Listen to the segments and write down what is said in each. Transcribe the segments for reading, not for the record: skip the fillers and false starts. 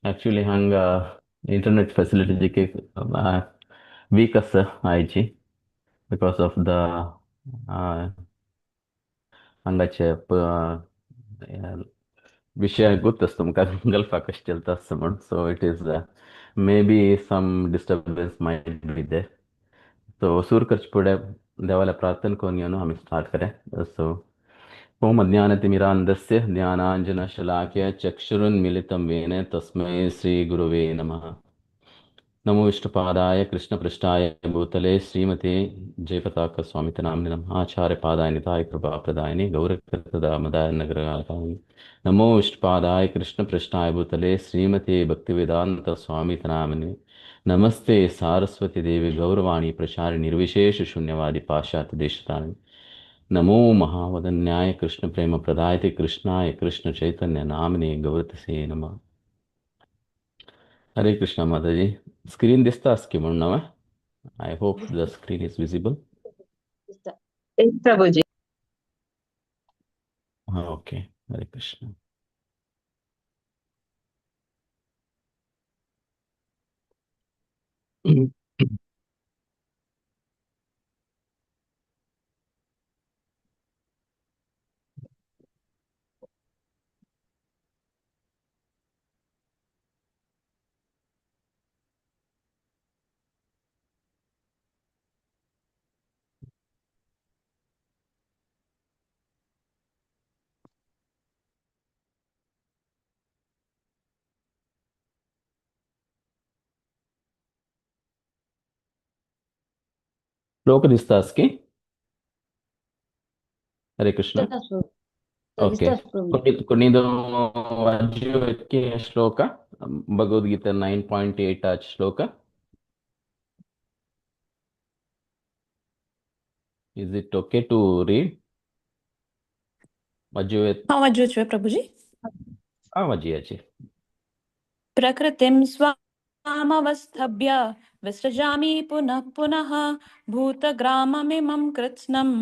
Actually हांगा internet facility जी week आसा आयची because of the हांगाचे विशय गुप्त आसता तुमकां गल्फाक कशें चलता आसता म्हूण. So it is maybe some disturbance might be there. So सुरू करचे फुडें देवाला प्रार्थना करून घेवन आमी स्टार्ट करूया. सो ओम अज्ञानतिमिरान्धस्य ज्ञानाञ्जनशलाकया चक्षुरुन्मीलितं येन तस्मै श्रीगुरवे नमः. नमो विष्णुपादाय कृष्णपृष्ठाय भूतले श्रीमते जयपताक स्वामिते नाम्ने नमः. आचार्यपादाय निताय कृपाप्रदायिने गौरकृतदामदाय नगरगाय नमो विष्णुपादाय कृष्णपृष्ठाय भूतले श्रीमते भक्तिवेदांत स्वामिते नाम्ने नमस्ते सारस्वती देवी गौरवाणी प्रचारि निर्विशेष शून्यवादी पाश्चात्य देशतानि नमो महावदन्याय कृष्ण प्रेम प्रदायते कृष्णाय कृष्ण चैतन्य नामने गौरतसे नमः. हरे कृष्ण माताजी, स्क्रीन दिसता की म्हणून नाव. I hope the screen is visible. Prabhuji. हा ओके. हरे कृष्ण. श्लोक दिसतास की? हरे कृष्ण. ओके. कोणी श्लोक भगवद्गीता 9.8 श्लोक. Is it okay to read? Prabhuji. हाँ वाजयाची. प्रकृतिं स्वामवस्थभ्य विसृजामि पुनः पुनः भूतग्राममिमं कृत्स्नम्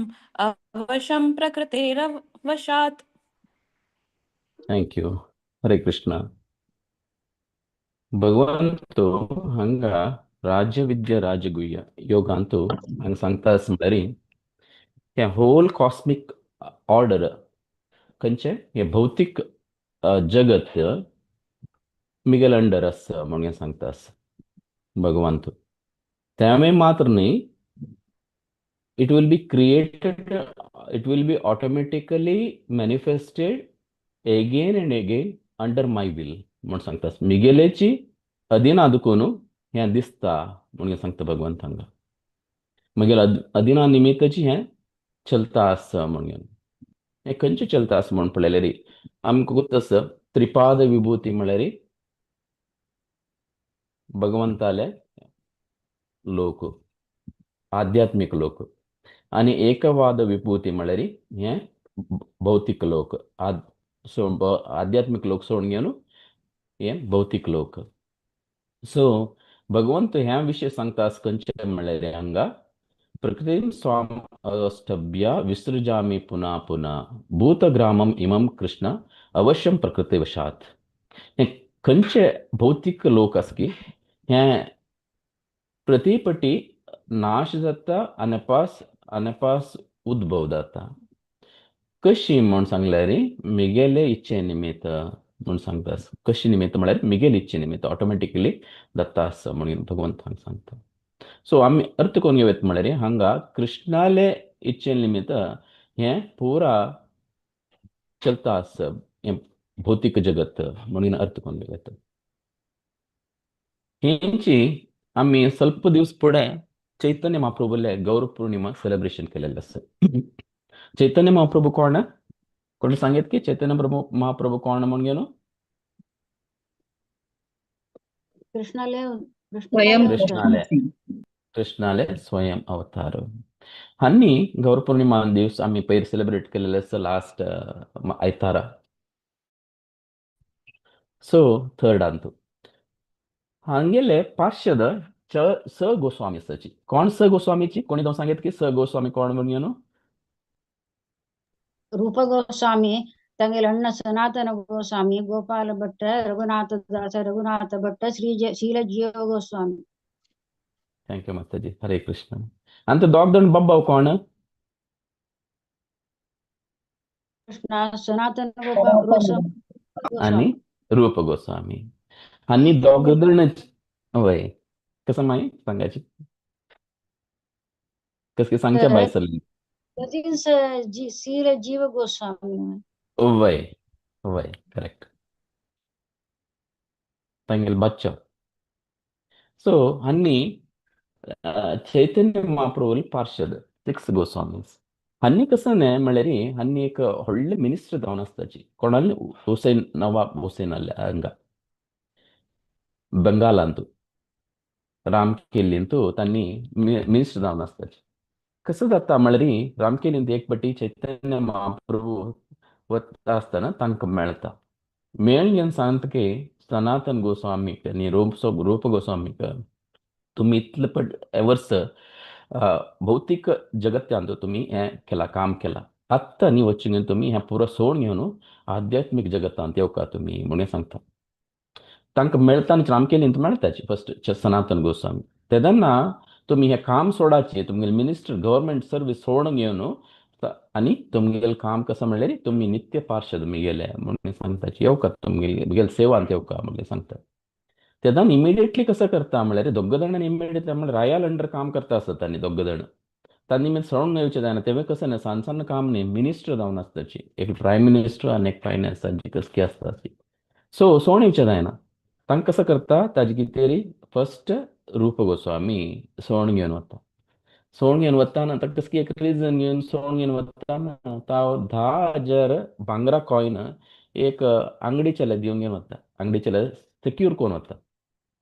अवशं प्रकृतेरवशात्. Thank you. Hare Krishna. भगवंतो हांगा राज्यविद्या राजगुह्य योगांतु हांगा सांगता आसा म्हळ्यार हे होल कॉस्मिक ऑर्डर खंयचें हें भौतीक जगत मिगेल अंडर आसा म्हणून सांगता आसा भगवंत. त्यामुळे मात्र न्ही, it will be created, it will be automatically manifested again and again under my will म्हूण सांगता. मिगेलेची अधीना दुखून हें दिसता म्हणून सांगता भगवंत हांगा. मगेर अधीना निमित्ताची हें चलता आसा म्हणून. हें खंयचें चलता आसा म्हूण पळयल्यार रे आमकां गोत आसा त्रिपाद विभूती म्हळ्यार भगवंताले लोक, आध्यात्मिक लोक, आनी एकवाद विभूती म्हळ्यार हें भौतीक लोक. आध्यात्मिक लोक सोडून घेवन हें भौतीक लोक. सो भगवंत ह्या विशय सांगता खंयचे म्हळ्यार हांगा प्रकृतीं स्वाम अवष्टभ्य विसृजामि पुनः पुनः भूतग्रामम् इमं कृष्ण अवश्यं प्रकृतिवशात्. हें खंयचे भौतीक लोक आसा की हें प्रतिपटी नाश जाता आनी पास उद्भव जाता. कशी म्हूण सांगल्यार मिगेले इच्छे निमित्त म्हूण सांगता. कशी निमित्त म्हळ्यार मिगेले इच्छे निमित्त ऑटोमॅटिकली जाता आसा म्हणून भगवंत हांगा सांगता. सो आमी अर्थ करून घेवया म्हळ्यार हांगा कृष्णाले इच्छे निमित्त हें पुरा चलता आसा हें भौतीक जगत म्हणून अर्थ करून घेवया. हेंची आमी ಸ್ವಲ್ಪ दिवस फुडें चैतन्य महाप्रभूले गौरव पौर्णिमा सेलिब्रेशन केलेलें आसा. चैतन्य महाप्रभू कोण? कोणी सांगेत की चैतन्य प्रभू महाप्रभू कोण म्हणून गेलो? कृष्णाले कृष्णाले कृष्णाले स्वयं अवतार. आनी गौर पौर्णिमा दिवस आमी पयर सेलिब्रेट केलेले आसा लास्ट आयतारा. सो थर्डांतु हांगेले पार्षद स गोस्वामी आसाची. कोण स गोस्वामीची? कोणी जावन सांगेत की स गोस्वामी कोण म्हणून न्हू? रूप गोस्वामी, तांगेले अण्ण सनातन गोस्वामी, गोपाल भट्ट, रघुनाथ दास, रघुनाथ भट्ट, श्री शील जीव गोस्वामी. Thank you माताजी. हरे कृष्ण. आनी ते दोग जाण बाब्बाव कोण? कृष्ण, सनातन गोस्वामी आनी रूप गोस्वामी. आनी दोग जाण वय कसं माई सांगायची कसं सांगच्या भायर सरली. कजीन्स श्रील जीव गोस्वामी. वय वय करेक्ट, तांगेले बच्चो. सो हांणी चैतन्य महाप्रभुली पार्षद सिक्स गोस्वामीस. हांणी कसं न्हय म्हळ्यार हांणी एक व्हडले मिनिस्टर जावन आसताची कोणाले हुसेन, नवाब हुसेन हांगा बंगालांतू रामकेल्लींतू तांणी मिनिस्टर जावन आसताची. कसं जाता म्हळ्यार रामकेलींत एक पटी चैतन्य महाप्रभू वता आसतना तांकां मेळटा. मेळून घेवन सांगता की सनातन गोस्वामीक आनी रूप गोस्वामीक तुमी इतले पट वर्स भौतीक जगत्यांत तुमी हें केलां, काम केलां, आत्तां न्ही वचून घेवन तुमी हें पुरो सोडून घेवन आध्यात्मीक जगतांत येवका तुमी म्हणून सांगता. तांकां मेळटा आनी रामकेलींत मेळटाची फर्स्ट सनातन गोस्वामी. तेन्ना तुमी हें काम सोडाचें, तुमगेलें मिनिस्टर गव्हर्मेंट सर्वीस सोडून घेवन आनी तुमगेलें काम कसं म्हणल्यार तुमी नित्य पार्षद मिगेले म्हणून सांगताची, येवका तुमगेले म्हगेले सेवांत येवका म्हणून सांगता. तेन्ना इमिडिएटली कसं करता म्हणल्यार दोग जाणांनी इमिडिएटली म्हणल्यार रायल अंडर काम करता आसता तांणी दोग जाण. तांणी मागीर सोडून येवचें जायना. तें कसं न्हय सान सान काम न्ही, मिनिस्टर जावन आसताची, एक प्रायम मिनिस्टर आनी एक फायनान्साची कसकी आसताची. सो सोडून येवचें जायना. तांकां कसं करता ताजे कितें फर्स्ट रूप गोस्वामी सोडून घेवन वता. सोडून घेवन वताना ताका कसली एक रिजन घेवन सोडून घेवन वताना ताव 10,000 भांगरा कॉयन एक आंगडी चेले दिवन घेवन वता, आंगडी चेले सेक्यूर करून वता.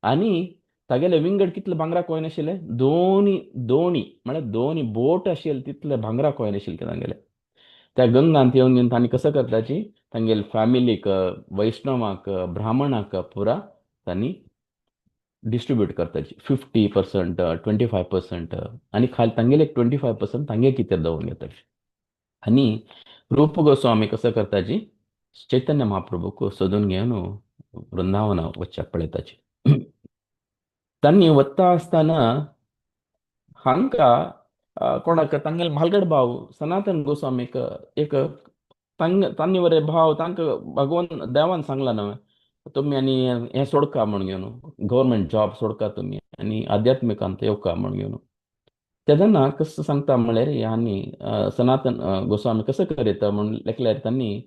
आनी तागेले विंगड कितले भांगरा कॉयन आशिल्ले, दोनी दोनी म्हळ्यार दोनी बोट आशिल्ले तितले भांगरा कॉयन आशिल्ले तांगेले. त्या गंगांत येवन घेवन तांणी कसं करताची तांगेले फॅमिलीक, वैष्णवाक, ब्राह्मणाक पुरा तांणी डिस्ट्रीब्यूट करताची 50%, 25% आनी खाली तांगेले एक 25% तांगे कितें दवरून घेताची. आनी रूप गोस्वामी कसं करताची चैतन्य महाप्रभूक सोदून घेवन वृंदावना वचपाक पळयताची. तांणी वता आसतना हांकां कोणाक तांगेले म्हालगड भाव सनातन गोस्वामीक एक तांणी बरे भाव तांकां भगवान देवान सांगला न्हय तुमी आनी हें सोडका म्हूण घेवन, गव्हर्मेंट जॉब सोडका तुमी आनी आध्यात्मिकांत येवका म्हूण घेवन. तेन्ना कसं सांगता म्हळ्यार आनी सनातन गोस्वामी कसं करीता म्हूण लेखल्यार तांणी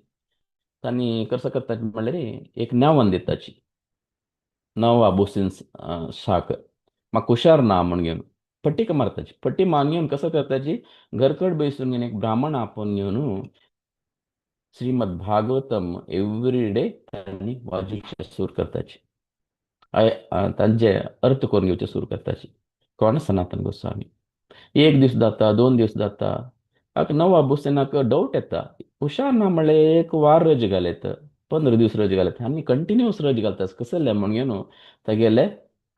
तांणी कसं करता म्हळ्यार एक नांवान दिताची नवा बोसीन शाक म्हाका हुशार ना म्हूण घेवन पट्टी मारताची. पट्टी मारून घेवन कसं करताची घरकड बेसून घेवन एक ब्राह्मण आपोवन घेवन श्रीमद भागवतम एवरी डे तांणी वाजूचे सूर करताची, तांचे अर्थ करून घेवचे सूर करताची. कोण? सनातन गोस्वामी. एक दीस जाता, 2 दीस जाता, नवा बोसेनाक डावट येता, हुशार ना म्हणल्यार एक वार रज घालयत, 15 दीस रज घालयत आनी कंटिन्युअस रज घालता कसलें म्हूण घेवन तागेले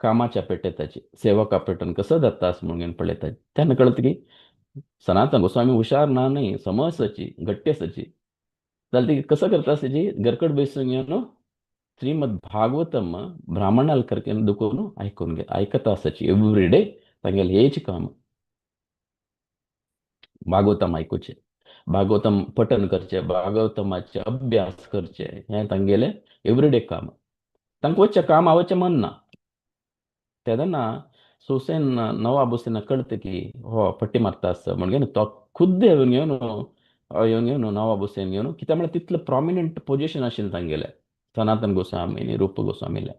कामाच्या पेटेताची सेवका पेटून कसं जाता म्हणून घेवन पळयता. तेन्ना कळत की सनातन गोस्वामी हुशार ना न्हय, समज आसाची, घट्टी आसाची. जाल्यार ती कसं करता आसाची घरकड बेसून घेवन श्रीमद भागवतम ब्राह्मणाल करके दुखून आयकून घे आयकता आसाची एवरी डे तांगेलें हेच काम, भागवतम आयकुचें, भागवतम पठन करचें, भागवतमाचे अभ्यास करचे, हें तांगेलें एवरीडे काम. तांकां वचचें काम आवचें मन ना. तेन्ना सुसेन नवाब हुसेनाक कळटा की हो पट्टी मारता आसता म्हणून तो खुद्द येवन घेवन येवन घेवन नवाब हुसेन घेवन, कित्याक म्हळ्यार तितलें प्रोमिनंट पोजिशन आशिल्लें तांगेलें सनातन गोस्वामी आनी रूप गोस्वामीलें.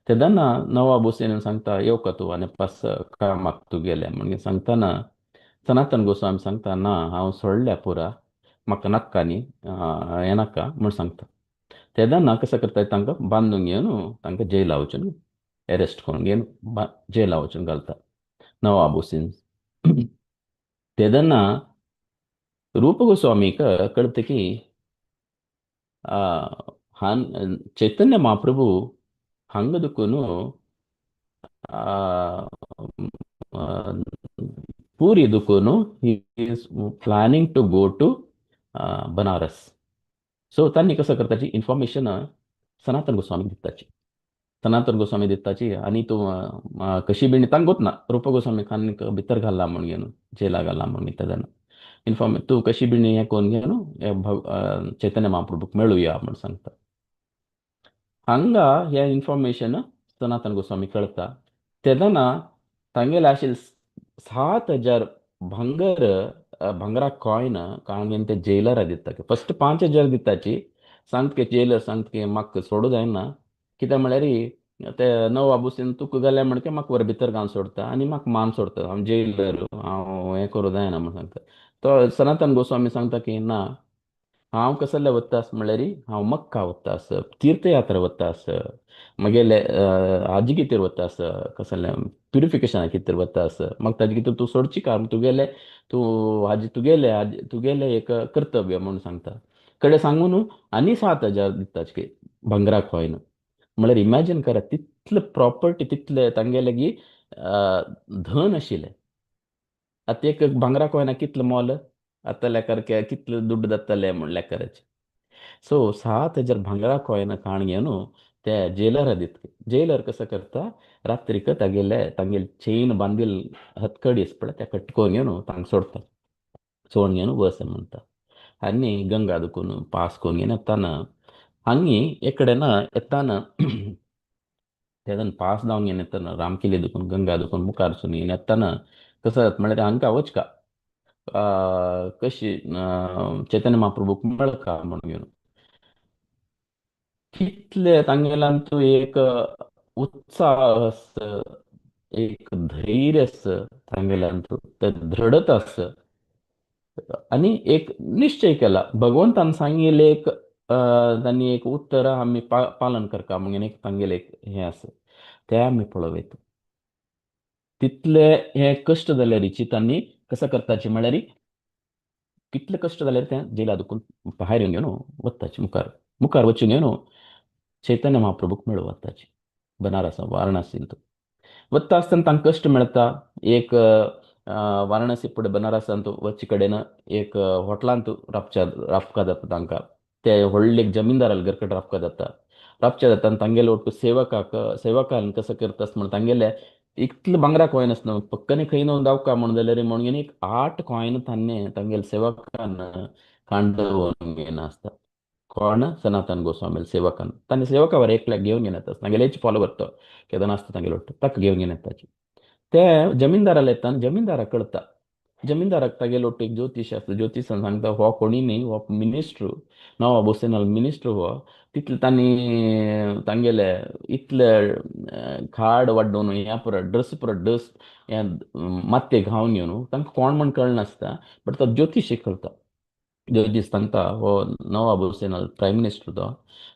तेन्ना नवाब हुसेन सांगता येवका तूं आनी पास कामाक तुगेलें म्हणून सांगतना सनातन गोस्वामी सांगता ना हांव सोडल्या पुरा, म्हाका नाका न्ही, हें नाका म्हूण सांगता. तेन्ना कसं करता तांकां बांदून घेवन तांकां जेला वचून एरेस्ट करून घेवन जेला वचून घालता नवाब हुसेन. तेन्ना रूप गोस्वामीक कळटा की हान चैतन्य महाप्रभू हांगा दुखून पुरी दुखून he is planning to go to Banaras. So तांणी कसो करताची इन्फॉर्मेशन सनातन गोस्वामीक दिताची, सनातन गोस्वामी दिताची. आनी तूं कशी बिणी तांकां गोत ना रूप गोस्वामी खान भितर घालला म्हूण घेवन जेला घालला म्हूण तेन्ना इन्फॉर्म तूं कशी बिणी हें करून घेवन चैतन्य महाप्रभूक मेळुया म्हूण सांगता. हांगा हें इन्फॉर्मेशन सनातन गोस्वामी कळटा. तेन्ना तांगेले आशिल्ले 7,000 भांगर भांगरा कॉयन काण ते जेलरा दिता. फस्ट 5,000 दिताची, सांगता की जेलर सांगता की म्हाका सोडू जायना, कित्याक म्हळ्यार ते नवाबुसीन तुका घाल्या म्हणके म्हाका वर भितर घालून सोडता आनी म्हाका मान सोडता, हांव जेलर, हांव हें करूं जायना म्हूण सांगता. तो सनातन गोस्वामी सांगता की ना, हांव कसले वता आस म्हणल्यार हांव मक्का वता आस, तीर्थयात्रा वता आस, मागेले हाजी कितें वता आस, कसलें प्युरिफिकेशना कितें वता आस, म्हाका ताजे कितें तूं सोडची कारण तुगेलें तूं हाजी तुगेलें हाजी तुगेलें एक कर्तव्य म्हूण सांगता. कडेन सांगून न्हू आनी 7,000 दिता भांगरा कॉयन. म्हणल्यार इमॅजीन करा तितले प्रॉपर्टी तितले तांगेले की धन आशिल्लें. आतां एक भांगरा कॉयना कितलें मोल आतां लेखार कितले दुड्ड जातले म्हूण लेखाराचे. सो 7,000 भांगरा कॉयन काण घेवन ते जेलर दित. जेलर कसो करता रात्रीक तागेले तांगेले चेन बांदील हतकडी आसा पळय त्या कटकोवन घेवन तांकां सोडता, सोडून घेवन वच म्हणटा. आनी गंगा दुखून पास करून घेवन येताना हांगी एकडेन येताना तेन्ना पास जावन घेवन येताना रामकिले दुखून गंगा दुखून मुखार सून घेवन येताना कसो जाता म्हणल्यार हांकां वचका कशी चैतन्य महाप्रभूक मेळका म्हणून घेवन कितले तांगेल्यान तूं एक उत्साह आस, एक धैर्य आस तांगेल्यान तूं ते दृढता आस आनी एक निश्चय केला भगवंतान सांगिल्लें एक तांणी एक उत्तर आमी पालन करता म्हणून एक तांगेलें एक हें आसा तें आमी पळोवयता. तितले हे कश्ट जाल्यार तांणी कसो करताची म्हळ्यार कितले कश्ट जाल्यार तें जेला दुखून भायर येवन घेवन वताची मुखार मुखार वचून घेवन चैतन्य महाप्रभूक मेळूं वताची बनारस वाराणसींत वता आसतना तांकां कश्ट मेळटा. एक वाराणसी फुडें बनारसांत वचचे कडेन एक हॉटलांत राबच्या राबका जाता तांकां, ते व्हडले एक जमीनदाराले घर कडेन राबका जाता. राबच्या जाता आनी तांगेले ಒಟ್ಟು सेवकाक सेवकान कसो करता म्हण तांगेले इतले भांगरा कॉयन आसना पक्कने खंय न्हू दावका म्हण जाल्यार म्हणून एक 8 कॉयन तान्ने तांगेले सेवकान कांडोवन घेवन आसता. कोण सनातन गोस्वामी सेवकान तांणी सेवकावर एकल्याक घेवन घेवन येता, तांगेलेच फॉलोवर तो केदन आसता तांगेले ಒಟ್ಟು ताका घेवन घेवन येताची. ते जमीनदाराला येता आनी जमीनदाराक कळटा, जमीनदाराक तागेले ಒಟ್ಟು एक ज्योतिश आसता, ज्योतिशान सांगता हो कोणी न्ही हो मिनिस्ट्र नवाब हुसेनाल मिनिस्ट्र हो, तितले तांणी तांगेले इतले खाड वाड्डोवन हें पुरो ड्रेस पुरो ड्रेस हें मातये घावन घेवन तांकां कोण म्हण कळनासता, बट तो ज्योतिशी कळटा. ज्योतिश सांगता हो नवाब हुसेनाल प्रायम मिनिस्टर तो,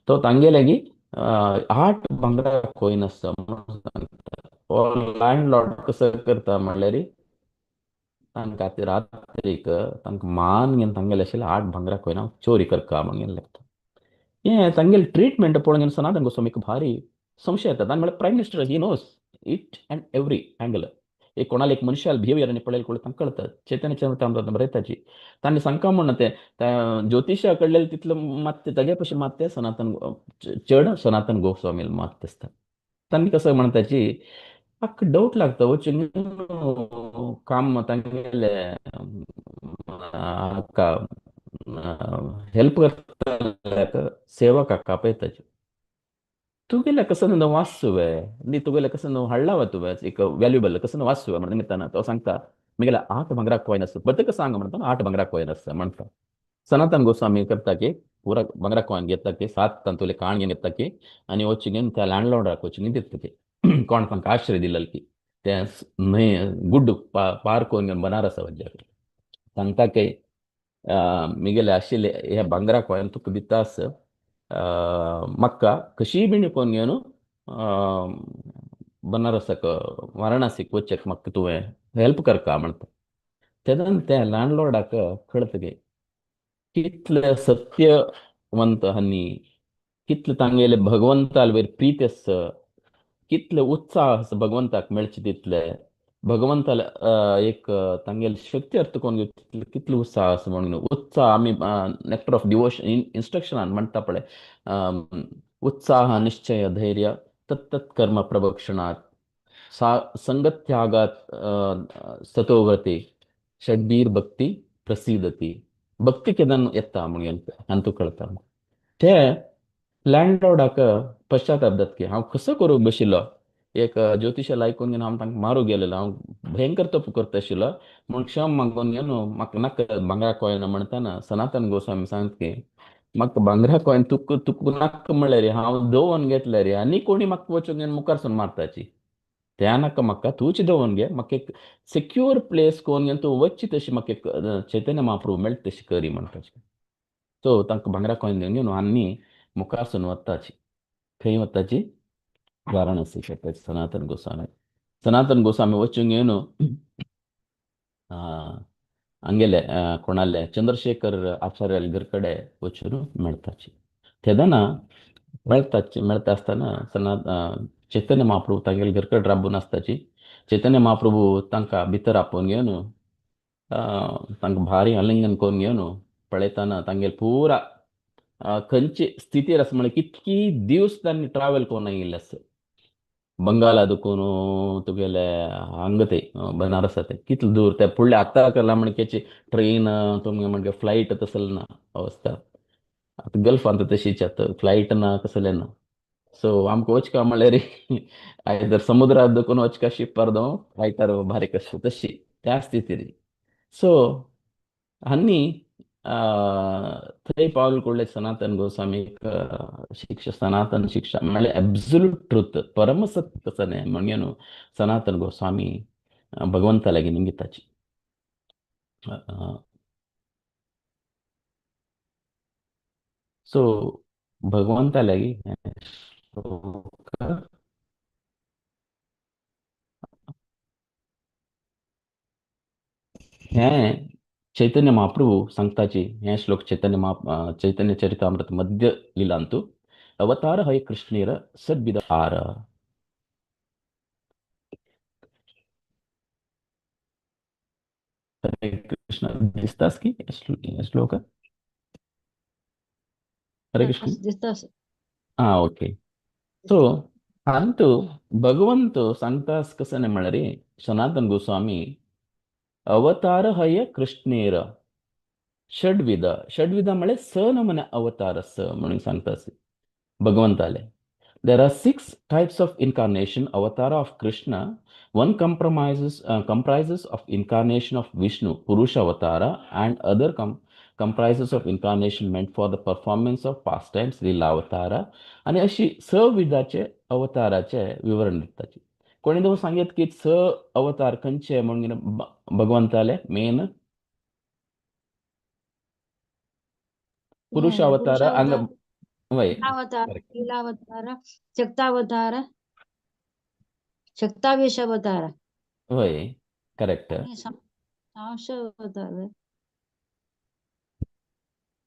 तो तांगेले की 8 भांगरा कॉयन आसता म्हणून सांगता. हो लँडलॉर्ड कसो करता म्हणल्यार तांकां ते रात्रीक तांकां मान घेवन तांगेले आशिल्ले 8 भांगरा कॉयन चोरी करता म्हणून लागता. हें तांगेले ट्रिटमेंट पळोवन घेवन सनातन गोस्वामीक भारी संशय येतात. आनी म्हळ्यार prime minister he knows it and every angle. एक कोणाला एक मनशाल बिहेवियर आनी पळयले कळटा तांकां कळटा. चैतन्य चरितामृत बरयताची तांणी सांगका म्हण ते ज्योतिशा कडले तितले मात्य तागे पशी मात्य सनातन चड सनातन गोस्वामी मात्य आसता. तांणी कसं म्हणताची म्हाका डावट लागता वचून काम तांगेले हाका हेल्प करता सेवकाक कापयताची. तुगेले कसो न्हू वाचुवे न्ही, तुगेले कसो न्हू हाडला वा तुवें एक व्हॅल्युएबल कसो न्हू वाचुवे म्हणून निमित्तान तो सांगता मिगेले 8 भांगरा कॉयन आसता, बद्द कसो सांग म्हणटा 8 भांगरा कॉयन आसता म्हणटा. सनातन गोस्वामी करता की पुरा भांगरा कॉयन घेता की 7 तांतुले काण घेवन येता की आनी वचून घेवन त्या लँडलॉर्डाक वचून दिता की कोण तांकां आश्रय दिलेलो की ते न्हंय गुड्ड पार करून घेवन बनारसा वचचे सांगता की मिगेले आशिल्ले हे भांगरा कॉयन तुका दिता आस, म्हाका कशीय बीन करून घेवन बनारसाक वाराणसीक वचचें म्हाका तुवें हेल्प करका म्हणटा. तेन्ना त्या लँडलॉर्डाक कळटा की कितले सत्यवंत आनी कितले तांगेले भगवंताल वयर प्रीत आसा, कितले उत्साह आसा भगवंताक मेळचे तितले भगवंताले एक तांगेली शक्ती अर्थ करून कितलो उत्साह आसा म्हणून उत्साह आमी नेक्टर ऑफ डिवोशन इन्स्ट्रक्शनान म्हणटा पळय, उत्साह निश्चय धैर्य तत्तत् कर्म प्रभक्षणात् संगत्यागात सतोव्रती षड्बीर भक्ती प्रसिद्धती. भक्ती केन्ना येता म्हणून हांतू कळटा. ते लँडलॉर्डाक पश्चाताप जाता की हांव कसो करूंक बशिल्लो, एक ज्योतिशाला आयकून घेवन हांव तांकां मारूंक गेलेलो, हांव भयंकर तप करता आशिल्लो म्हूण क्षम मागून घेवन म्हाका नाका भांगरा कॉयन म्हणटाना सनातन गोस्वामी सांगता की म्हाका भांगरा कॉयन तुका तुका नाका म्हणलें रे, हांव दवरून घेतलें रे आनी कोणी म्हाका वचून घेवन मुखार सून मारताची, त्या नाका म्हाका तूंच दवरून घे, म्हाका एक सेक्युअर प्लेस करून घेवन तूं वचची तशी म्हाका एक चैतन्य महाप्रभू मेळटा तशी करी म्हणटाची. सो तांकां भांगरा कॉयन दिवन घेवन आनी मुखार सून वताची. खंय वताची? वाराणसी वताची सनातन गोस्वामी. सनातन गोस्वामी वचून घेवन हांगेले कोणाले चंद्रशेखर आचार्य घर कडेन वचून मेळटाची. तेदना मेळटाची मेळटा आसतना चैतन्य महाप्रभू तांगेले घर कडेन राबून आसताची. चैतन्य महाप्रभू तांकां भितर आपोवन घेवन तांकां भारी आलिंगन करून घेवन पळयतना तांगेले पुरा खंयची स्थितीर आसा म्हळ्यार कितकी दिवस तांणी ट्रॅवल करून आयिल्ले आसा, बंगाला दुखून तुगेले हांगा ते बनारस ते कितले दूर ते फुडले आतां केला म्हणकेची ट्रेन तुमगे म्हणजे फ्लायट तसले ना अवस्था. आतां गल्फांत तशीच आतां फ्लायट ना कसलें ना. सो आमकां वचका म्हणल्यार आयदर समुद्रात दुखून वचका शिपार जावं फ्लायटार बारीक आसता तशी त्या स्थितीर. सो आनी थंय पावल कुडले सनातन गोस्वामीक शिक्षा, सनातन शिक्षा म्हळ्यार एब्सोल्यूट ट्रूथ, परमसत्य कसं न्हय म्हणून न्हू सनातन गोस्वामी भगवंता लागीं निंगिताची. सो भगवंता लागीं हें चैतन्य महाप्रभू सांगताची हे श्लोक चैतन्य महा चैतन्य चरितामृत मध्य लिलांतु अवतार हय कृष्णेर सद्विद आर. हरे कृष्ण दिसतास की श्लोक? हरे कृष्ण दिसतास. आं ओके. सो हांतू भगवंत सांगतास कसं न्हय म्हळ्यार सनातन गोस्वामी अवतार हय कृष्णेर षड्विध, षड्विध म्हळ्यार स नमुने अवतार स म्हणून सांगता भगवंताले. There are 6 types of incarnation avatara of Krishna. One comprises of incarnation of Vishnu, Purusha avatara, and other comprises of incarnation meant for the performance of pastimes, Leela avatara. आनी अशी स विधाचे अवताराचे विवरण दिताची. कोणी दो सांगत की स अवतार खंयचे म्हणून भगवंताले मेन पुरुष अवतार अंग वय अवतार, लीलावतार, शक्तावतार, शक्तावेश अवतार, वय करेक्ट, अवतार,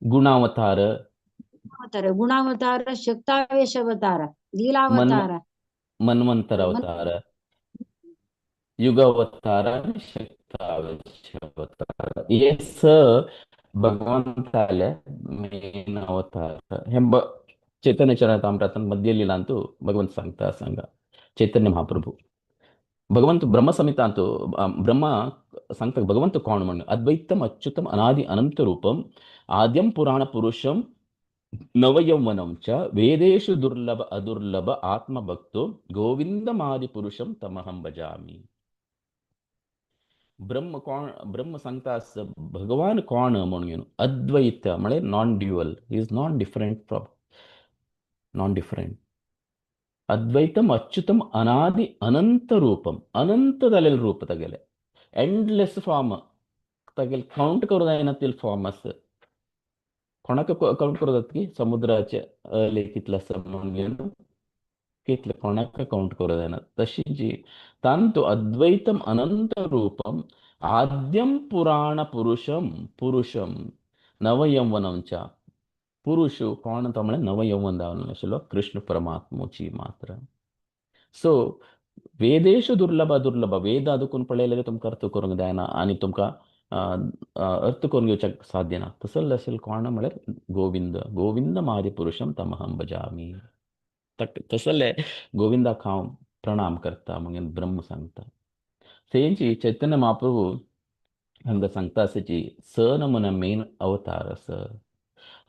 गुणावतार, गुणावतार, शक्तावेश अवतार, लीलावतार, मन्वंतर अवतार, युग अवतार आनी शक्तावेश अवतार. हे स भगवंताले मेन अवतार. हे चैतन्य चरितामृतांत मध्य लिलांतु भगवंत सांगता सांगा चैतन्य महाप्रभू. भगवंत ब्रह्मसंहितांतु ब्रह्मा सांगता भगवंत कोण म्हणून अद्वैतम अच्युतम अनादि अनंत रूपम आद्यम पुराण पुरुषम नवयौवनं च वेदेषु दुर्लभ अदुर्लभ आत्मभक्तो गोविंदमादि पुरुषम तमहं भजामि. ब्रह्म कोण, ब्रह्म सांगता भगवान कोण म्हणून अद्वैत म्हळ्यार non dual, is non different from non different. अद्वैतम Achyutam अनादि अनंत रूपम, अनंत जालेलें रूप तागेलें, एंडलेस फॉर्म तागेलें, कावंट करूं जायना तितलें फॉर्म आसा. कोणाक कावंट करूं जाता की समुद्राचे अले कितले आसा म्हणून कितले कोणाक कावंट करूं जायना. तशी जी तांतु अद्वैतम अनंत रूपम आद्यम पुराण पुरुषम पुरुषम नवयौवनम च. पुरुष कोण तो म्हळ्यार नवयौवन जावन आशिल्लो कृष्ण परमात्मोची मात्र. सो वेदेशु दुर्लभ दुर्लभ वेद अदकून पळयलें तुमकां अर्थ करूंक जायना आनी तुमकां अर्थ करून घेवच्याक साध्य ना. तसले अशें कोण म्हळ्यार गोविंद. गोविंद मादिपुरुषम तमहं भजामि. तसले गोविंदाक हांव प्रणाम करता म्हणून ब्रह्म सांगता. तेंची चैतन्य महाप्रभू हांगा सांगता आसा स नमुना मेन अवतार आसा.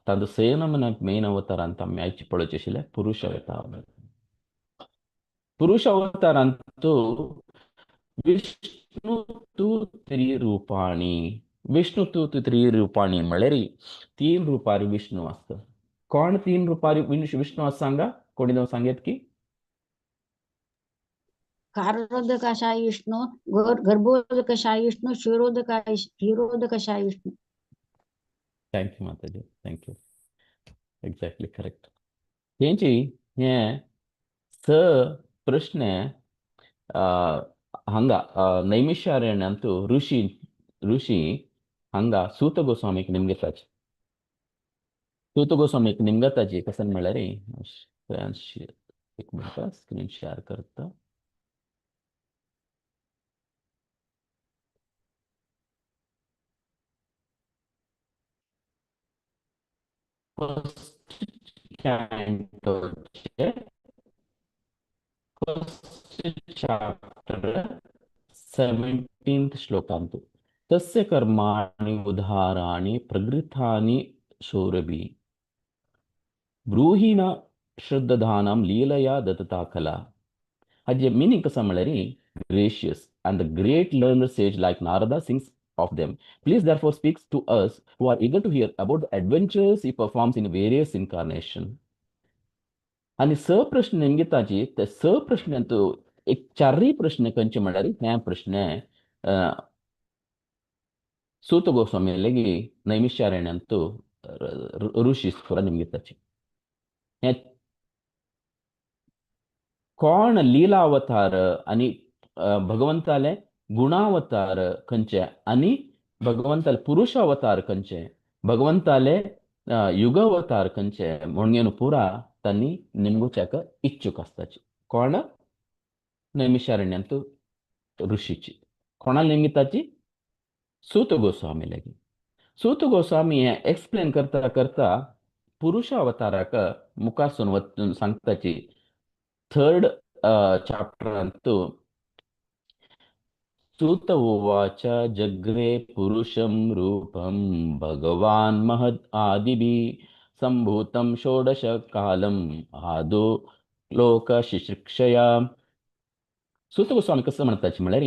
तांचो स नमुना मेन अवतारांत आमी आयचे पळोवचें आशिल्लें पुरुष अवतार. पुरुष अवतारांतू विष्णु तू त्रिरूपाणी. विष्णु तू त्रिरूपाणी म्हळ्यार तीन रुपारी विष्णू आसता. कोण तीन रुपारी विष्णू आसा सांगा? कोणी जावन सांगेत की? कारणोदकशायी Vishnu, Garbhodakashayi Vishnu, Kshirodakshayi Vishnu. Thank you Mataji, thank you. Exactly correct. हेंची हें स प्रश्न हांगा नैमिषारण्यांतू ऋषी ऋषी हांगा सूत गोस्वामीक निमगेताची. सूत गोस्वामीक निमगताची कशें म्हळ्यार एक मिनट स्क्रीन शेअर करता. फर्स्ट कॅन्टोचे फर्स्ट चॅप्टर 17th श्लोकांतु तस्य कर्माणि उदाराणि प्रगृथानि शौरभि ब्रूहिण श्रद्धानां लीलया दत्ता कला. हाजे मिनींग कसो म्हळ्यार gracious and the great learner sage like Narada sings of them. Please therefore speaks to us who are eager to hear about the adventures he performs in various incarnation. आनी स प्रश्न निमगिताची ते स प्रश्नांत एक चारय प्रश्न खंयचे म्हळ्यार हे प्रश्न सूत गोस्वामी लेगी नैमिषारण्यांत ऋषी स्फुरा निमगिताची. हे कोण लीला अवतार आनी भगवंताले गुणावतार खंयचे आनी भगवंताले पुरुष अवतार खंयचे, भगवंताले युग अवतार खंयचे म्हणून पुरा तांणी निमगुच्याक इच्छुक आसताची. कोण? नैमिषारण्यांत ऋषीची. कोणा निमगिताची? सूत गोस्वामी लागी. सूत गोस्वामी हे एक्सप्लेन करता करता पुरुष अवताराक मुखारसून वचून सांगताची थर्ड चॅप्टरांत सूत उवाच जग्रे पुरुषं रूपं भगवान महद आदिभि संभूतं षोडश कालम आदो लोक शिशिक्षया. सूत गोस्वामी कसं म्हणताची म्हळ्यार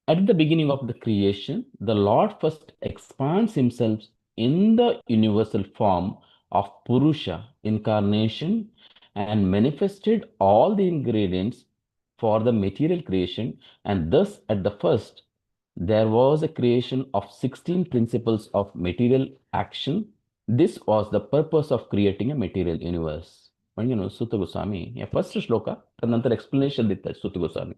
at the beginning of the creation, the Lord first expands himself in the universal form of Purusha incarnation and manifested all the ingredients for the material creation, and thus at the first there was a creation of 16 principles of material action. This was the purpose of creating a material universe. म्हणजे न्हू सूत गोस्वामी हे first shloka नंतर explanation दिता Suta Goswami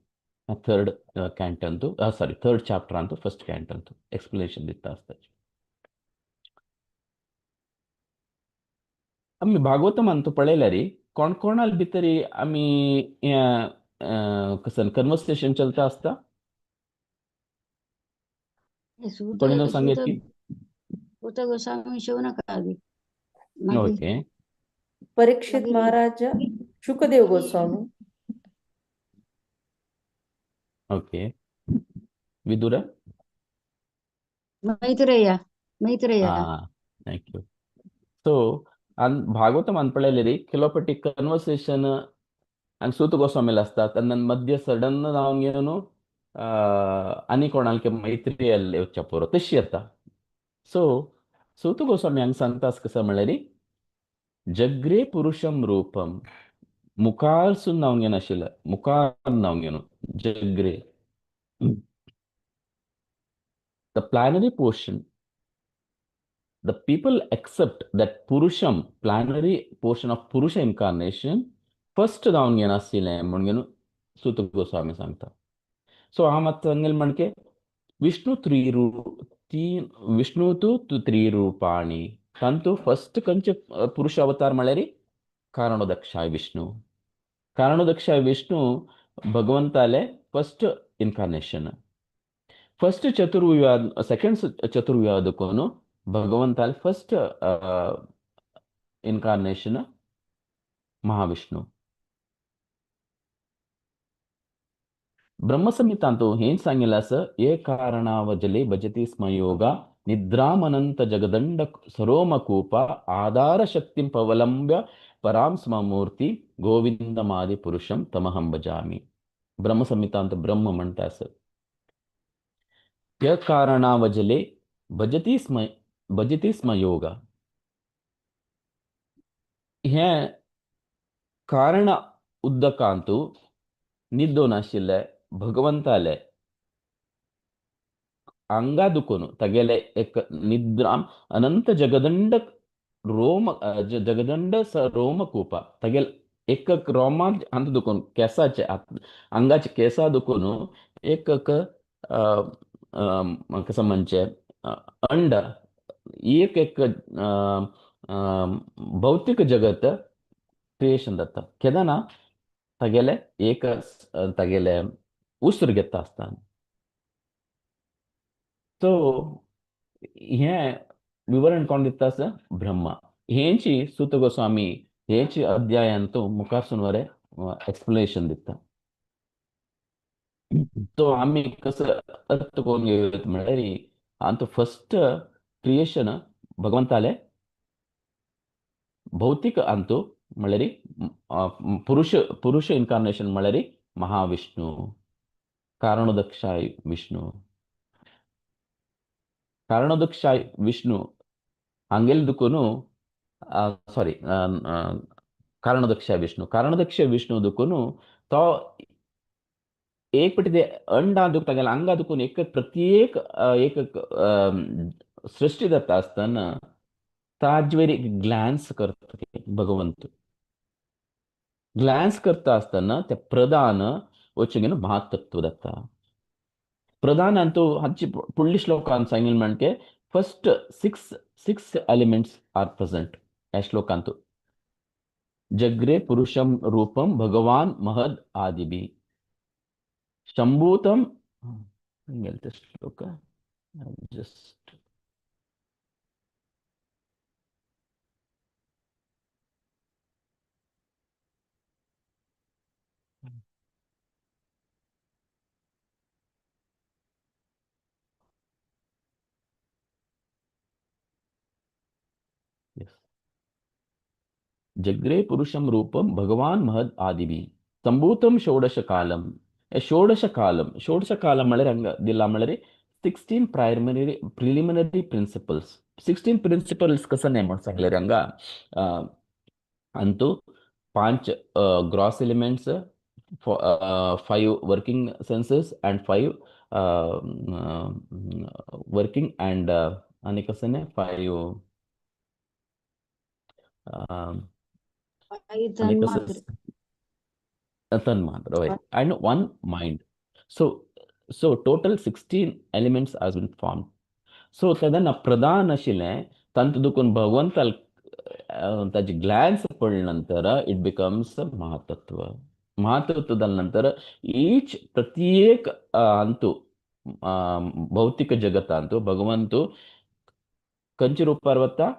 third कॅन्टंतू sorry third चॅप्टरांतू first कॅन्टंतू explanation दिता आसता. आमी भागवतमांतू पळयल्यार कोण कोणाल भितरी आमी कसं कन्वर्सेशन चलता आसता. कोणी सांगेत की सूत गोस्वामी शौनकादि. Okay. Parikshit Maharaj, Shukadeva Goswami. Okay. Vidura, Maitreya. Maitreya. Thank you. So भागवतमान पळयलें ಕೆಲವು ಪಟ್ಟಿ ಕನ್ವರ್ಸೇಷನ್ आनी सूत गोस्वामीला असतात आनी मध्य सडन जावन घेवन आनी कोणाक मैत्री येवच्या पुरो तशी येता. सो सूत गोस्वामी हांगा सांगता कसं म्हणल्यार जग्रे पुरुषम रूपम मुखारसून नांव घेनाशिल्लें, मुखार नांव घेवन जग्रे the plenary portion, the people accept that Purusham, plenary portion of Purusha incarnation, first जावन घेनाशिल्लें म्हणून घेवन सूत गोस्वामी सांगता. सो हांव मात सांगेल म्हणके विष्णु तीन विष्णु तू त्रिरूपाणी तांतू फर्स्ट खंयचे पुरुष अवतार म्हळ्यार कारणोदक्षाय विष्णु. कारणोदक्षाय विष्णू भगवंताले first incarnation. First chaturvyuha, second chaturvyuha दुकोन भगवंताले फर्स्ट इन्कार्नेशन महाविष्णू. ब्रह्मसंहितांतु हें सांगिल्लें आसा, ये कारणावजले भजति स्म योगा निद्रामनंत जगदंड सरोमकूप आधार शक्तिं पवलंब्य परां स्ममूर्ति गोविंदमादि पुरुषं तमहं भजामि. ब्रह्मसंहितांत ब्रह्म म्हणटा आसा, य कारणावजले भजति स्म भजति स्म योगा. हें कारण उदकांतु निद्दोन आशिल्ले भगवंताले आंगा दुखून तागेले एक निद्राम अनंत जगदंड रोम जगदंड रोमकूप तागेले एक रोमा अंत दुखून केसाचे आंगाचे केसा दुखून एक कसं म्हणचे अंड एक एक भौतिक जगत क्रिएशन जाता. केन्ना तागेले एक तागेले उसर घेता आसतना. सो हें विवरण कोण दिता आसा? ब्रह्मा. हेंची सूत गोस्वामी हेची अध्यायान तो मुखारसून वरे एक्सप्लेनेशन दिता. तो आमी कसो अर्थ करून घेवया म्हणल्यार आमचो फर्स्ट क्रिएशन भगवंताले भौतिक अंतु म्हणल्यार पुरुष, पुरुष इन्कार्नेशन म्हणल्यार महाविष्णू, कारणोदक्षाय विष्णू. कारणोदक्षाय विष्णू हांगेले दुखून सॉरी कारणोदक्षाय विष्णू, कारणोदक्ष विष्णू दुखून तो एक पटी ते अंडा दुख तागेल्या आंगा दुखून एक प्रत्येक एक सृश्टी जाता आसतना ताजे वयर एक ग्लॅन्स करता भगवंत. ग्लॅन्स करता आसतना ते प्रधान वचून महातत्व जाता. प्रधानान तो हाची फुडल्या श्लोकान सांगिल्लें म्हणजे first six six elements are present ह्या श्लोकांत. जग्रे पुरुषम रूपम भगवान महद आदिबी शंभूतम श्लोक जस्ट जग्रे पुरुषम रूपम भगवान महद आदिबी संभूतम षोडश कालम. षोडश कालम, षोडश कालम म्हळ्यार हांगा दिला म्हळ्यार 16 प्रायमरी प्रिलिमिनरी प्रिन्सिपल्स. 16 प्रिन्सिपल्स कसं नाही म्हणून सांगले हांगा अंतु 5 gross elements, 5 working senses and 5 working and आनी कसं नाही 5 तन्मात्र and 1 mind. So so total 16 elements has been formed. So तेन्ना प्रधान आशिल्लें तांतूं दुखून भगवंताल ताजी ग्लॅन्स पडले नंतर it becomes महातत्व. महातत्व जाले नंतर ईच प्रत्येक अंतू भौतिक जगतांतू भगवंतू खंयच्या रुपार वता?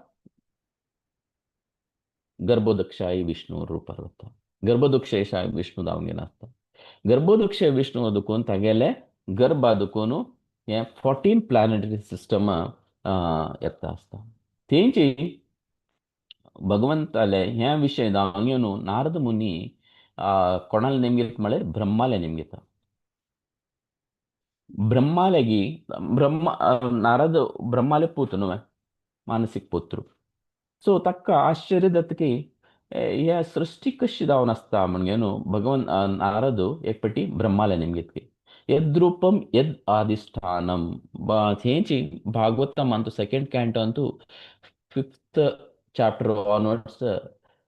गर्भोदक्षाय विष्णू रुपार वता. गर्भोदक्षाय विष्णू जावंक नासता. गर्भोदक्षाय विष्णू दुखून तागेले गर्भा दुखून हें 14 प्लॅनेटरी सिस्टम येता आसता. तेंची भगवंताले ह्या विशय जावन घेवन नारद मुनी कोणाले नेम घेता म्हळ्यार ब्रह्माले नेम घेता. ब्रह्मालेगी ब्रह्मा नारद ब्रह्माले पूत न्हू, मानसीक पुत्र. सो ताका आश्चर्य जाता की ह्या सृश्टी कशी जावन आसता म्हणगे न्हू भगवान नारद एक पटी ब्रह्माले नेम घेतली. यद्रूपम यद आदिष्ठानम हेंची भागवतम अंतु सेकेंड कॅन्टो अंतु 5th chapter onwards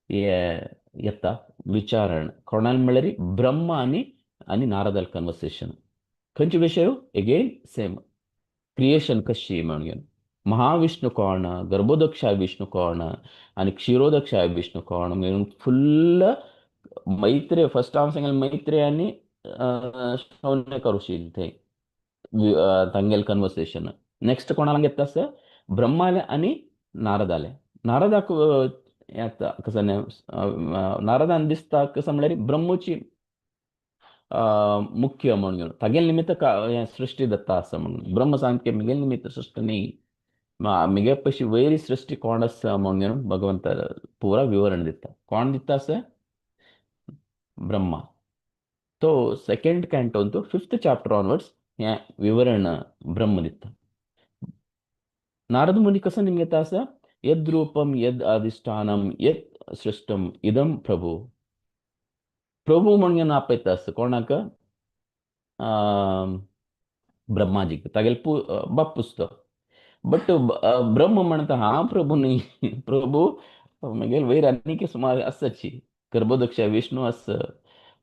येता विचारण कोणाल म्हळ्यार ब्रह्म आनी आनी नारदाल कन्वर्सेशन. खंयचे विशय? एगेन सेम क्रिएशन कशी म्हणून महाविष्णू कोण, गर्भोदक्षाय विष्णू कोण आनी क्षीरोदक्षाय विष्णू कोण म्हणून फुल्ल मैत्रेय फर्स्ट हांव सांगलें मैत्रेय आनी शौनक ऋषी थंय तांगेलें कन्वर्सेशन. नेक्स्ट कोणाक येता आसा ब्रह्माले आनी नारदाले. नारदाक येता कसं नारदान दिसता कसं म्हणल्यार ब्रह्मची मुख्य म्हणून घेवन तागेले निमित्त हें सृश्टी दत्ता आसा म्हणून. ब्रह्म सांगता की मिगेले निमित्त सृश्टी न्ही, मिगे पशी वयरी सृश्टी कोण आसा म्हणून घेवन भगवंत पुरा विवरण दिता. कोण दिता आसा? ब्रह्मा. तो सेकंड कॅन्टोन तो फिफ्थ चॅप्टर ऑनवर्ड्स हें विवरण ब्रह्म दिता. नारद मुनी कसं निमगेता आसा? यद्रूपम यद अधिष्ठानम यद सृष्टम इदम प्रभु. प्रभु म्हणून आपयता आसता कोणाक? ब्रह्माजीक, तागेले बापूस तो. बट ब्रह्म म्हणटा हांव प्रभू न्ही, प्रभू मागीर वयर आनीक सुमार आसाची. गर्भदक्षा विष्णू आसा,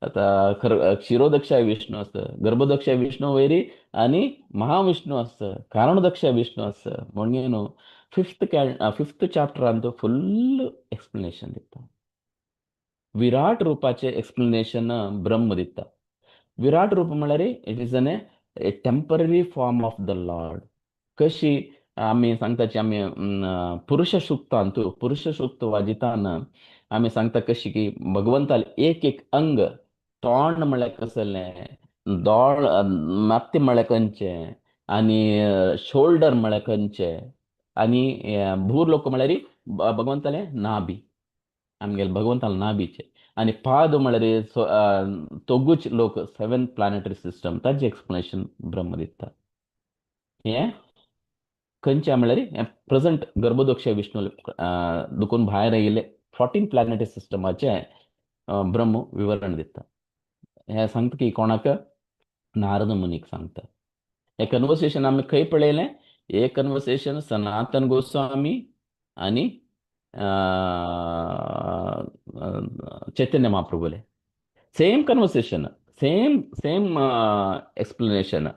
आतां क्षीरोदक्षा विष्णू आसा, गर्भदक्षा विष्णू वयरी आनी महाविष्णू आसा, कारणदक्षा विष्णू आसा. म्हणून न्हू फिफ्थ चॅप्टरान तो फुल्ल एक्सप्लेनेशन दिता. विराट रुपाचें एक्सप्लेनेशन ब्रह्म दिता. विराट रूप म्हळ्यार it is an a temporary form of the lord. कशी आमी सांगताची आमी पुरुष सुक्तांतू, पुरुष सुक्त वाजितान आमी सांगता कशी की भगवंताले एक एक अंग, तोंड म्हळ्यार कसलें, दोळ माती म्हळ्यार खंयचें, आनी शोल्डर म्हळ्यार खंयचें, आनी भूर लोक म्हळ्यार भगवंताले नाभी, आमगेले भगवंताले नाभीचे, आनी पाद म्हळ्यार तोगूच लोक सेवन प्लॅनेटरी सिस्टम, ताजें एक्सप्लेनेशन ब्रह्म दिता. हें खंयचें म्हळ्यार हें प्रेझंट गर्भदक्ष विष्णू दुखून भायर आयिल्ले 14 प्लॅनेटरी सिस्टमाचें ब्रह्म विवरण दिता. हें सांगता की कोणाक? नारद मुनीक सांगता. हें कन्वर्सेशन आमी खंय पळयलें? हे कन्वर्सेशन सनातन गोस्वामी आनी चैतन्य महाप्रभुले. Same conversation, same same explanation.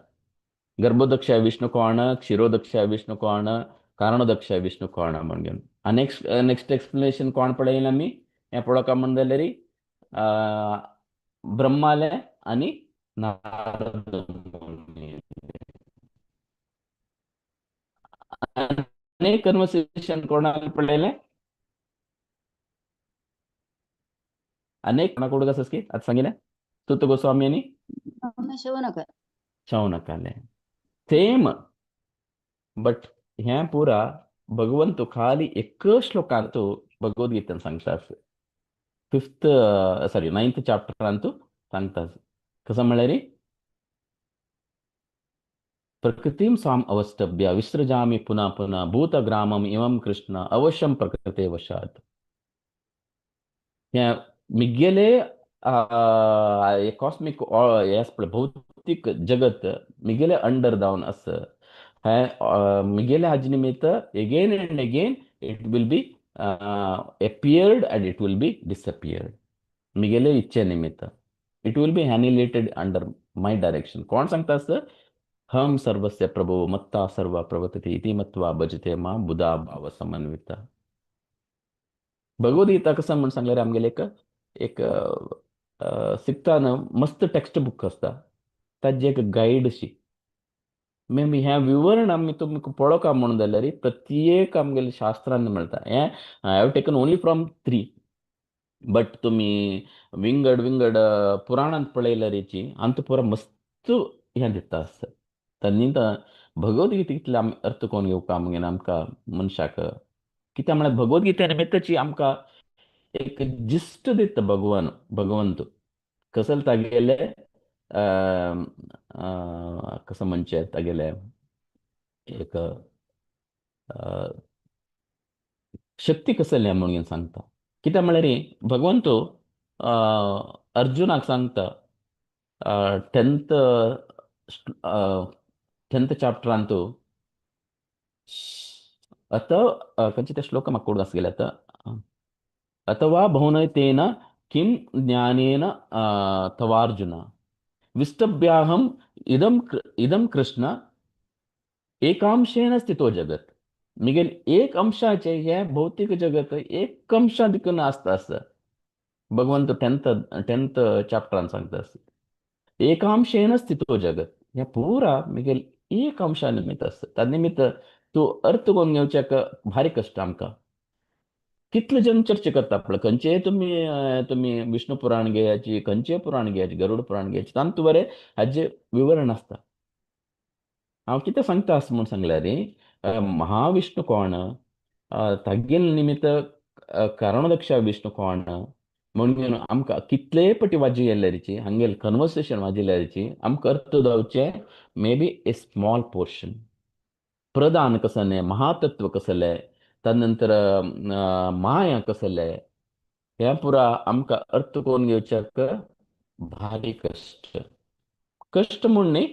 गर्भदक्ष Vishnu कोण, क्षीरोदक्ष विष्णू कोण, कारणदक्ष विष्णू कोण म्हणून. नेक्स्ट नेक्स्ट एक्सप्लेनेशन कोण पळयलें आमी? हें पळोवका म्हण जाल्यार ब्रह्माले आनी नारद मुनी. आनी कन्वर्सेशन कोणाक पळयलें? अनेक कोणाक आसा की आतां सांगिल्लें? सुत गोस्वामी आनी शौनक. शौनकाले सेम. बट हें पुरा भगवंत खाली एक श्लोकांत भगवद्गीतेन सांगता. फिफ्थ सॉरी नायन्थ चॅप्टरांत सांगता. कसं म्हळ्यार प्रकृतीं स्वाम अवष्टभ्य विसृजामि पुनः पुनः भूतग्रामम् इमं कृष्ण अवश्यं प्रकृते वशात्. हें मिगेले कॉस्मिक हें आसा पळय भौतीक जगत मिगेले अंडर जावन आसा. हें मिगेले हाजे निमित्त again and again it will be appeared and it will be disappeared. मिगेले इच्छे निमित्त it will be annihilated under my direction. कोण सांगता आसा? हम सर्वस्य प्रभो मत्ता सर्व प्रवर्तते इति मत्वा भजते मा बुधा भाव समन्विता. भगवद्गीता कसं म्हूण सांगल्यार आमगेले एक एक शिकताना मस्त टेक्स्ट बुक आसता, ताजी एक गायड अशी. मागीर हें विवरण आमी तुमकां पळोवका म्हणून जाल्यार प्रत्येक आमगेले शास्त्रान मेळटा. हें I have taken only from 3, but तुमी विंगड विंगड पुराणांत पळयल्यार आमकां पुरा मस्त हें दिता आसता. तन्नी भगवद्गीता इतले आमी अर्थ करून घेवपा आमगेले आमकां मनशाक. कित्याक म्हळ्यार भगवद्गीते निमित्ताची आमकां एक जिस्ट दिता भगवान, भगवंत कसल तागेले कसं म्हणचें तागेले एक शक्ती कसली म्हणून सांगता. कित्याक म्हळ्यार भगवंत अर्जुनाक सांगता टेंथ टेंथ चॅप्टरांत आतां खंयचे ते श्लोक म्हाका कोड आसलेले आतां. अथवा बहुनैतेन किं ज्ञानेन तवार्जुन विष्टभ्याहम इदं इदं कृष्ण एकांशेन स्थितो जगत. मिगेल एक अंशाचे हे भौतिक जगत एक अंशा देखून आसता आसता. भगवंत टेंथ टेंथ चॅप्टरान सांगता, एकांशेन स्थितो जगत. ह्या पुरा मिगेल एक अंशा निमित्त आसता. त्या निमित्त तूं अर्थ करून घेवच्याक भारी कश्ट आमकां. कितले जण चर्चा करता पळय, खंयचेय तुमी तुमी विष्णू पुराण घेयाची, खंयचेय पुराण घेयाची, गरुड पुराण घेयाची, तांतू बरें हाजें विवरण आसता. हांव कितें सांगता आसा म्हूण सांगल्यार महाविष्णू कोण, तागेले निमित्त कारणदक्षा विष्णू कोण म्हणून आमकां कितलेय पटी वाजी येयल्यारीची, हांगेले कन्वर्सेशन वाजिल्ल्यारीची आमकां अर्थ जावचें may be a small portion. प्रधान कसलें, महातत्व कसलें, तदनंतर माया कसलें, हें पुरा आमकां अर्थ करून घेवच्याक भारी कश्ट. कश्ट म्हूण न्ही,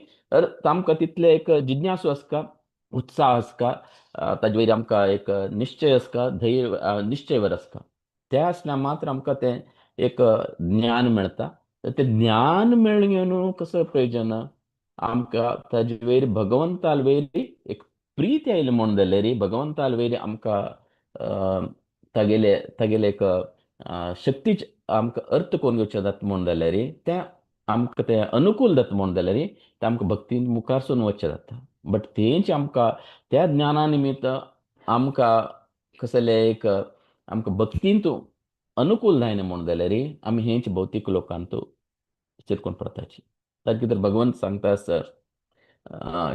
आमकां तितले एक जिज्ञासू आसता, उत्साह आसता, ताजे वयर आमकां एक निश्चय आसता, धैर्य निश्चयवर आसता. ते आसल्यार मात्र आमकां तें एक ज्ञान मेळटा. तें ज्ञान मेळून घेवन कसो प्रयोजन, आमकां ताजे वयर भगवंताल वयर एक प्रीती आयली म्हूण जाल्यार भगवंताल वयर आमकां तागेले तागेले एक शक्तीच आमकां अर्थ करून घेवचें जाता म्हूण जाल्यार, तें आमकां तें अनुकूल जाता म्हूण जाल्यार तें आमकां भक्तीन मुखारसून वचचें जाता. बट तेंच आमकां त्या ज्ञाना निमित्त आमकां कसलें एक आमकां भक्तीन तूं अनुकूल जायना म्हूण जाल्यार आमी हेंच भौतीक लोकांत चिरकून पडताची. ताका कितें भगवंत सांगता सर,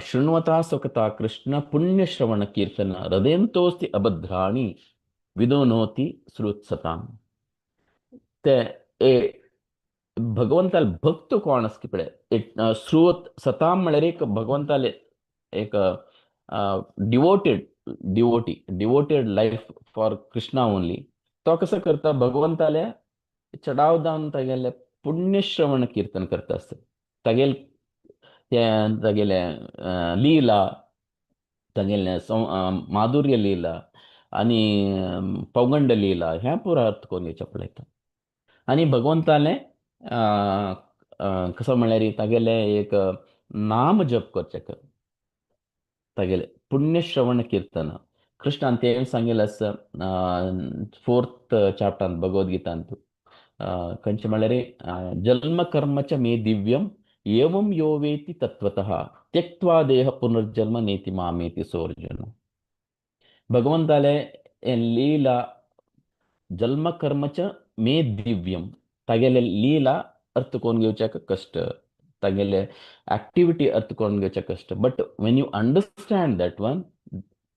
शृण्वता स्वकथा कृष्ण पुण्य श्रवण कीर्तन हृदयंतोस्ति अभद्राणि विदोनोति श्रुत्सताम. ते ए भगवंताल भक्त कोण आसता पळय, एक श्रुत सताम म्हळ्यार एक भगवंताले एक devoted devotee, devoted life for Krishna only. तो कसो करता, भगवंताले चडाव जावन तागेले पुण्यश्रवण कीर्तन करता आसता. तागेले ते तागेले लीला, तागेले माधुर्य लीला आनी पौगंड लीला ह्या पुरा अर्थ करून घेवचें पळयता. आनी भगवंताले कसो म्हळ्यार तागेले एक नाम जप करचें, तागेले पुण्यश्रवण कीर्तन. कृष्णान तें सांगिल्लें आसा फोर्थ चॅप्टरान भगवद्गीतांत, खंयचें म्हळ्यार जन्म कर्म च मे दिव्यम एवं यो वेति तत्वतः त्यक्त्वा देह पुनर्जन्म नेति मामेति सोऽर्जुन. भगवंताले लीला जन्म कर्म च मे दिव्यम, तागेले लीला अर्थ करून घेवच्याक कश्ट, तागेले एक्टिविटी अर्थ करून घेवच्याक कश्ट. But when you understand that one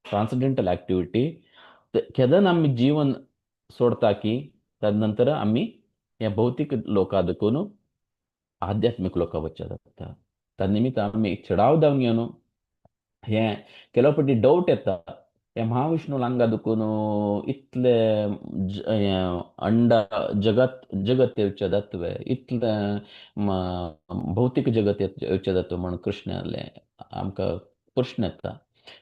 transcendental activity, केदन आमी जीवन सोडता की तदनंतर आमी ह्या भौतीक लोका देखून आध्यात्मीक लोका वचचें जाता. त्या निमित्त आमी चडाव जावन घेवन हें केलो पटी डावट येता, हे महाविष्णू लांगा दुखून इतले अंडा जगत जगत येवचें जातवे, इतलें भौतीक जगत येवचें जाता म्हूण कृष्णाले आमकां प्रश्न येता.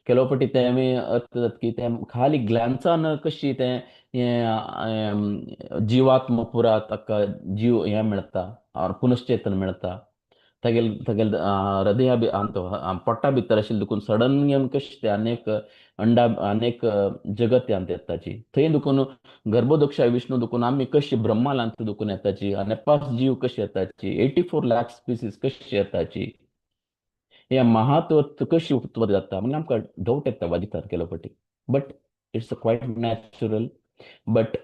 केलो पटी तें आमी अर्थ जाता की तें खाली ग्लॅन्सान कशी तें हें जिवात्म पुरा ताका जीव हें मेळटा, पुनश्चेतन मेळटा. तागेले तागेले हृदया बी पोटा भितर आशिल्लें देखून सडन येवन कशें तें अनेक अंडा अनेक जगत यांत येताची, थंय देखून गर्भोदक्षा विष्णू देखून आमी कशी ब्रह्मालांत देखून येताची, आनी जीव कशी येताची, 84 लाख स्पिसीस कशी येताची, हे महात्व कशी उत्पत्ती जाता म्हणजे आमकां डावट येता वाजितात केलो पटी. But it's quite natural. But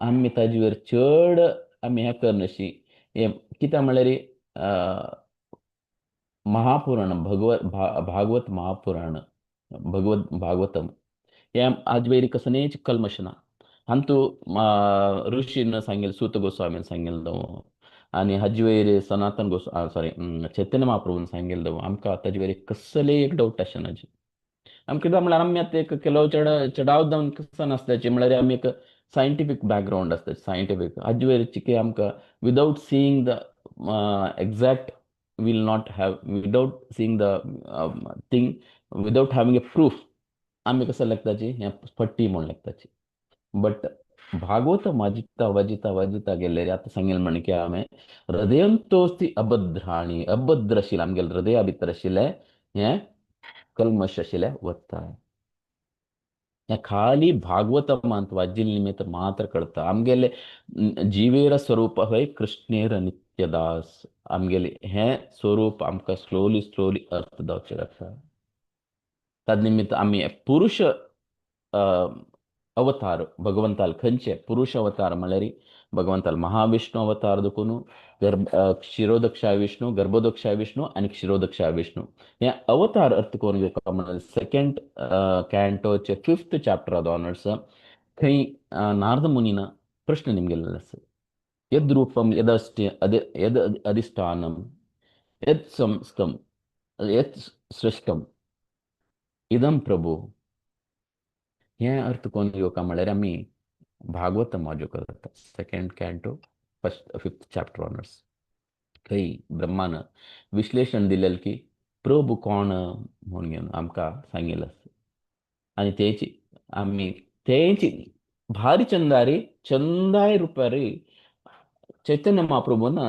आमी ताजे वयर चड आमी हें करनाशी. हें कित्याक म्हळ्यार महापुराण भगवत भागवत महापुराण भगवत भागवतम हें आज वयर कसलेंच कल्मश ना. हातूं ऋषीन सांगिल्लें, सूत गोस्वामीन सांगिल्लें आनी हाजे वयर सनातन गोस्वा सॉरी चैतन्य महाप्रभून सांगिल्लें, आमकां ताजे वयर कसलें एक डावट आसना. आमकां कितें म्हळ्यार आमी आतां एक केलो चड चडाव जावन कसो नासल्याचे म्हळ्यार आमी एक सायंटिफीक बॅकग्रावंड आसता, सायंटिफीक हाजे वयर चिके आमकां without seeing the exact will not have, without seeing the thing, without having a proof आमी कसो लागताची हें फट्टी म्हूण लागताची. बट भागवत वाजिता वाजिता वाजिता गेल्यार आतां सांगेल म्हण की हांवें हृदयंतोस्ति अभद्राणी, अभद्र आशिल्लें आमगेलें हृदया भितर आशिल्लें हें कल्मश आशिल्लें वता. हें खाली भागवतमांत वाज्जिल निमित्त मात्र कळता. आमगेले जिवेर स्वरूप हय कृष्णेर नित्यदास. आमगेले हें स्वरूप आमकां स्लोली स्लोली अर्थ जावचें आसा. तद निमित्त आमी पुरुष अवतार भगवंताल खंयचे पुरुष अवतार म्हळ्यार भगवंताल महाविष्णू अवतार देखून गर्भ क्षीरोदक्षाय विष्णू, गर्भोदक्षाय विष्णू आनी क्षीरोदक्षाय विष्णू हे अवतार अर्थ करून घेवपा म्हळ्यार सेकंड कॅन्टोचे फिफ्थ चॅप्टर ऑनवर्ड्स खंय नारद मुनीन प्रश्न निमगेल्ले आसा. यद रूपम यदष्टि यद अधिष्ठानम यद संस्थम यद सृष्टम इदम प्रभु. हें अर्थ कोण घेवका म्हळ्यार आमी भागवतम वाजो करता second canto first fifth chapter onwards. थंय ब्रह्मान विश्लेशण दिलेलें की प्रभु कोण म्हणून घेवन आमकां सांगिल्लें आसा. आनी तेची आमी तेची भारी चंदारी चंदाय रुपारी चैतन्य महाप्रभून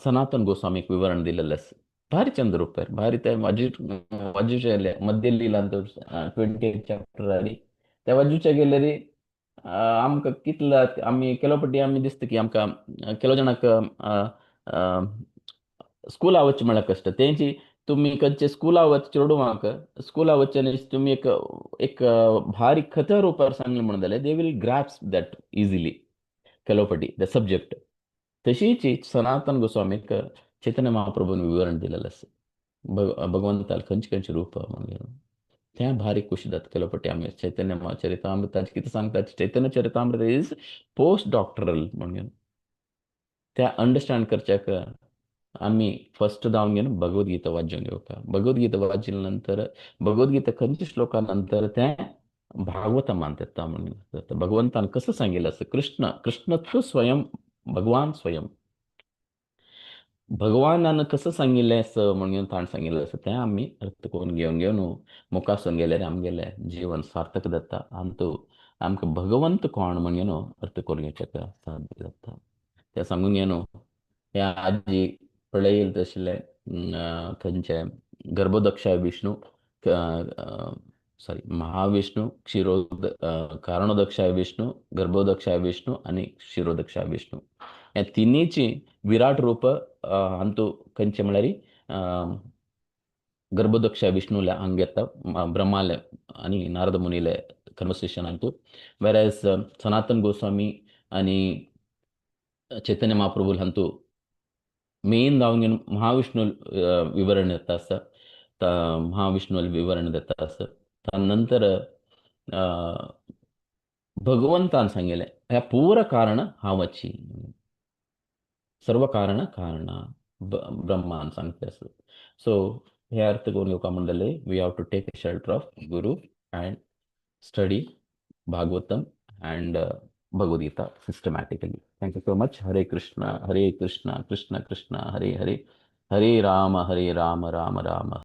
सनातन गोस्वामीक विवरण दिलेलें आसा. भारी चंद रुपार भारी ते वाजूचे मध्य लिला 28 चॅप्टर आनी त्या वाजूच्या गेल्यारी आमकां कितला आमी केलो पटी आमी दिसता की आमकां केलो जाणांक स्कुला वचचें म्हळ्यार कश्ट. तेंची तुमी खंयचे स्कुला वच चेडवांक स्कुला वचचें न्ही, तुमी एक एक भारी कथा रुपार सांगलें म्हणून जाल्यार they will grasp that easily केलो पटी the subject. तशीच सनातन गोस्वामीक चैतन्य महाप्रभून विवरण दिलेलें आसा. भगवंताल खंयचे खंयचे रूप म्हणून तें भारी खुशी जाता केलो पटी आमी चैतन्य चरितामृताचें कितें सांगता. चैतन्य चरितामृत is post doctoral म्हणून तें अंडरस्टँड करच्याक आमी फर्स्ट जावन घेवन भगवद्गीता वाचून घेवपा. भगवद्गीता वाचल्या नंतर भगवद्गीता खंयच्या श्लोका नंतर तें भागवतमांत येता म्हणून भगवंतान कसं सांगितलं आसा. कृष्ण कृष्णत्व स्वयं भगवान स्वयं भगवानान कसं सांगिल्लें आसा म्हणून ताणें सांगिल्लें आसा तें आमी अर्थ करून घेवन घेवन मुखासून गेल्यार आमगेलें जीवन सार्थक जाता. आनी आमकां भगवंत कोण म्हणून अर्थ करून घेवचें साध्य जाता. तें सांगून घेवन हे आजी पळयल तशें खंयचे गर्भोदक्षाय विष्णू सॉरी महाविष्णू क्षीरोद कारणोदक्षाय विष्णू, गर्भोदक्षाय विष्णू आनी क्षीरोदक्षाय विष्णू ह्या तिनीची विराट रूप हांतू खंयचे म्हळ्यार गर्भोदक्षाय विष्णूले हांग येता ब्रह्माले आनी नारद मुनीले कन्वर्सेशन हातूंत. वेर सनातन गोस्वामी आनी चैतन्य महाप्रभू हांतू मेन जावन घेवन महाविष्णू विवरण येता आसा. महाविष्णू विवरण दिता आसा. नंतर भगवंतान सांगिल्लें ह्या पूरा कारण हांवची सर्व कारण कारण ब्रह्मान सांगता आसा. सो हे अर्थ करून घेवपा म्हणलें we have to take a shelter of guru and study Bhagavatam and Bhagavad Gita systematically. Thank you so much. Hare Krishna, Hare Krishna, Krishna Krishna, Hare Hare, Hare Rama, Hare Rama, Rama Rama.